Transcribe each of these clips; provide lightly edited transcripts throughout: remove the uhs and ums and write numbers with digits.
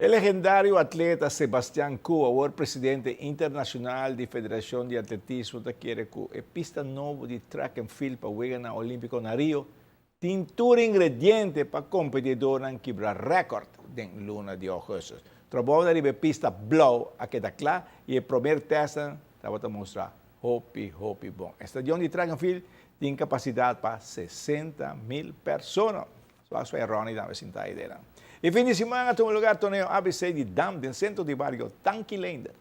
E legendario atleta Sebastian Coe, awor presidente internacional di Federacion di Atletismo, ta kere cu e pista nobo di track and field pa Weganan Olimpico na Rio tin tur ingrediente pa competidornan kibra record den luna di augustus. Trabou na riba e pista blauw a keda cla y e promer testnan tabata mustra hopi hopi bon. E stadion di track and field tin capacidad pa 60,000 persona. Zoals wij Ronnie tambe sinta ei den. E fin di siman a tuma lugar torneo ABC di dam den sentro di bario Tanki Leendert.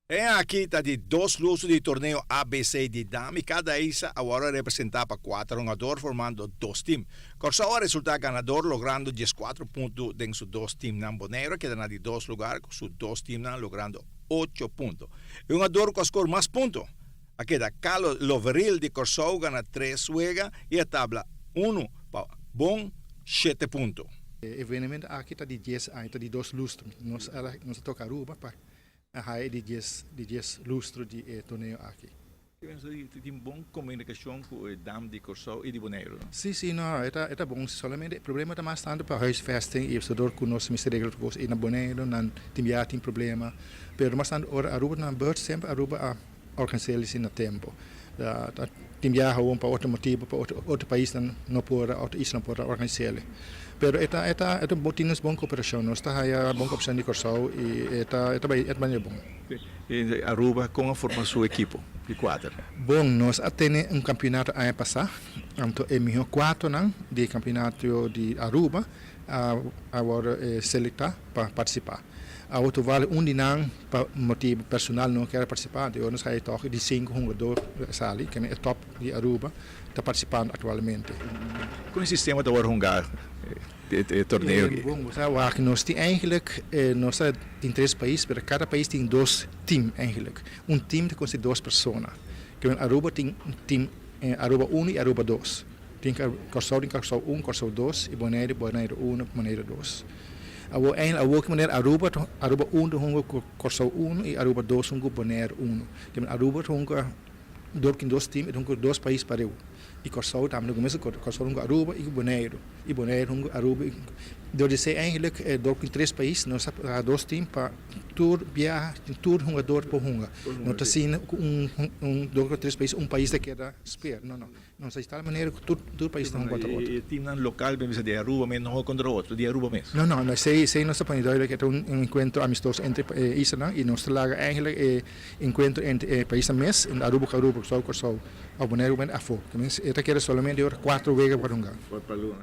E aki ta di dos luso di torneo ABC di dam i kada isla a wòrdu representá pa kuater hungador formando dos tim. Kòrsou a resultá ganador logrando 14 punto den su dos timnan. Boneiru a keda na di dos lugar ku su dos timnan logrando ocho punto. E hungador ku a skor mas punto a keda Carlos Loveril di Kòrsou gana tres wega i a tabla unu pa bon shete punto. E evenemento aki ta di 10 aña, ta di dos lustro. Nos a nos a toka Aruba pa a haya e di 10 lustro di e torneo aki. Pensa di tin bon komunikashon ku e dam di Kòrsou i di Boneiru, no? Si, no, e ta bon. Solamente e problema ta mas tantu pa huisvesting i door ku nos mester regla tur kos i na Boneiru nan tin bia tin problema. Pero mas tantu ora Aruba na beurt, semper Aruba a organisá na tempu. Ta tin biaha gewoon pa otro motibu, pa otro paisnan no por, otro isla no por organisá. Pero e ta tin nos bon kooperashon. Nos ta haya bon kooperashon di Kòrsou i e ta bai bon. I Aruba kon a forma su ekipo di kuater? Bon, nos a tene un kampeonato aña pasá. Anto e mihó kuaternan di kampeonato di Aruba a wòrdu selektá pa partisipá. Awor toevallig un di nan pa motibu personal no kier partisipá, anto nos a tòg di sinku hungadó sali, ku e top di Aruba ta partisipando aktualmente. Kon e sistema ta wòrdu hungá e torneo aki? Bon, bo sa wak, nos tin eigenlijk, nos tin tres pais, pero kada pais tin dos team eigenlijk. Un team ta konsistí dos persona. Ku Aruba tin un team Aruba 1 i Aruba 2. Tin Kòrsou tin Kòrsou 1, Kòrsou 2 i Boneiru, Boneiru 1, Boneiru 2. Awor eigenlijk awor ki manera Aruba 1 ta hunga ku Kòrsou 1 i Aruba 2 hunga ku Boneiru 1. Ke Aruba ta hunga dor ku dos team e ta hunga ku dos pais pareu. I Kòrsou tambe ta kuminsá Kòrsou hunga Aruba i ku Boneiru. I Boneiru hunga Aruba i dor di esei eigenlijk dor ku tres pais nos a traha dos team pa tur biaha tur hungador por hunga. No ta asina ku un dor ku tres pais un pais ta keda spera. No, no. Nos a tal manera ku tur pais ta hunga kontra otro. E teamnan lokal bin bisa di Aruba mes no hunga kontra otro, di Aruba mes? No, no, esei nos ta pone duidelijk, e ta un enkuentro amistoso entre e islanan i nos ta laga eigenlijk e enkuentro entre e paisnan mes, Aruba ku Aruba, Kòrsou ku Kòrsou, òf Boneiru ku Boneiru afó. E ta keda solamente ora kuater wega por hunga. Pa luna.